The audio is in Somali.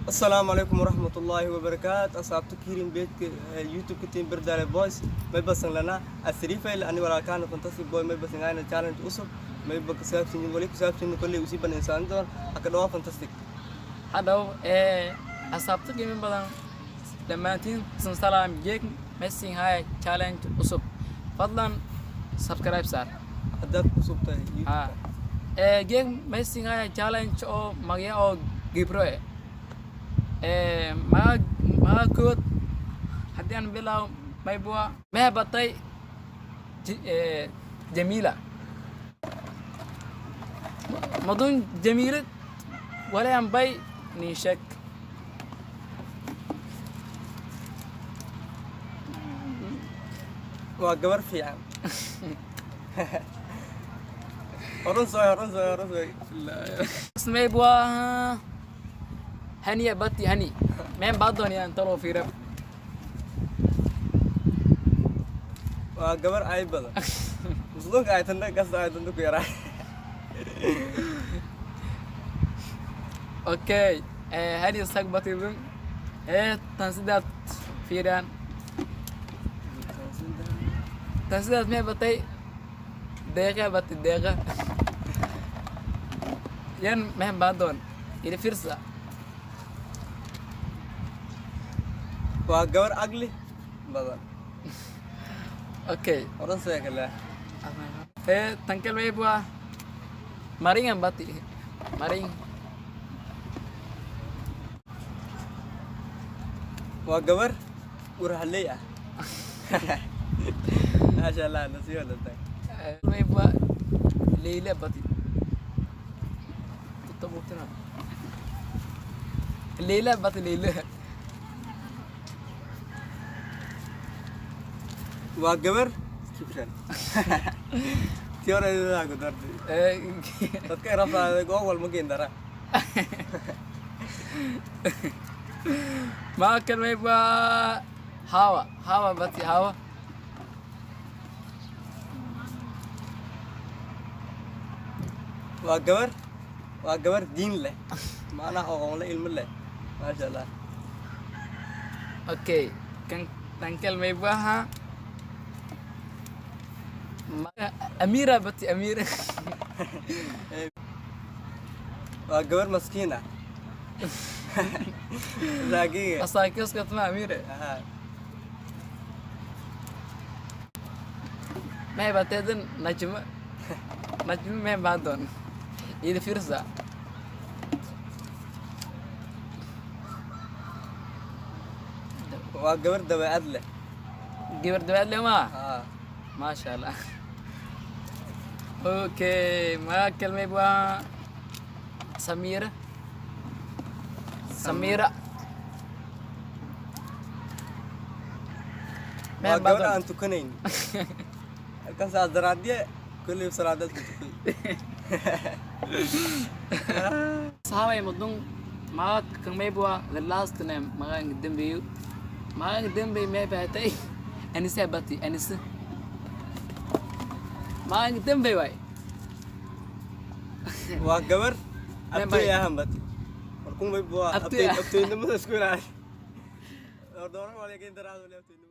Asalaamu calaykum waraxmatullaahi wabarakaat. Asxaabta kirin beedka YouTube-ka Team Berdale Boys, may basan lana asrifail ani walaalkaana Fantastic Boy. May basan ayna challenge cusub, may ba kusaabsan wali kusaabsan kolley usii banaysaan doon haka dhawaa Fantastic. Hadhow ee asaabta qiimo badan dhammaantiin salaam. Jeeg messing haya challenge cusub, fadlan subscribe saar haddaad cusub tahay ha YouTube. Ee jeeg messing haya challenge oo magya oo gibro ee maga maga kood haddii aan bilaw maybua mee batay Jamiila madun Jamiila walayan bay nin sheeg. Waa gabar fiican. Horun sooy, horun sooy, horun sooy. Mayb waa haniya bati hani meen baa doonayaan taloo fiira. Waa gabar ay badan muslimka ay tanda kasta ay tanda ku yaraa. Okay, hani sag batidun tan sidaad fiiraan, tan sidaad mee batay deeqa bati deeqa yan meen baa doon ili firsa. Waa gabar aqli badan. Okay. Horun sooy kale. Tan kale mayb waa maringan bati marin. Waa gabar gurhaley ah, maasha Allah, nasiib wadata. Mayb waa leyle bati tutabutina leyle bati leyle. Waa gabar shukran tii hore idaa ku dartay. Dadka rafaada goob walma geen dara. Ma kan mayb waa hawa hawa bati hawa. Waa gabar diin leh, macnaha aqoon leh, ilmo leh, maasha Allah. Okay, kan tan kale mayb waa amira bati amira. Waa gabar maskiin ah laakiin masaakiiskatma amira. Aha. May bateedan najma najma may baa doon ida firsa. Waa gabar dabeecad leh. Gabar dabaad leh maa. Haa. Maasha Allah. Okay, magaca kale mayb waa Samira Samira. May Waa baa gabar doon aan tukanayn kan saa daraadiye kulley salaadaad ku tukay. Saxaabay madun magaca kan mayb waa the last name, magaca dambeeyo, magaca dambeeyo may baatay Anisa bati Anisa, magaca dambeeyo waay. Waa gabar May abtooy bay. Ahan bati markuu may waa Abtooy abtooy ah. Abtooynimada isku ilaali dooro wala geen daraado le abtooynimada.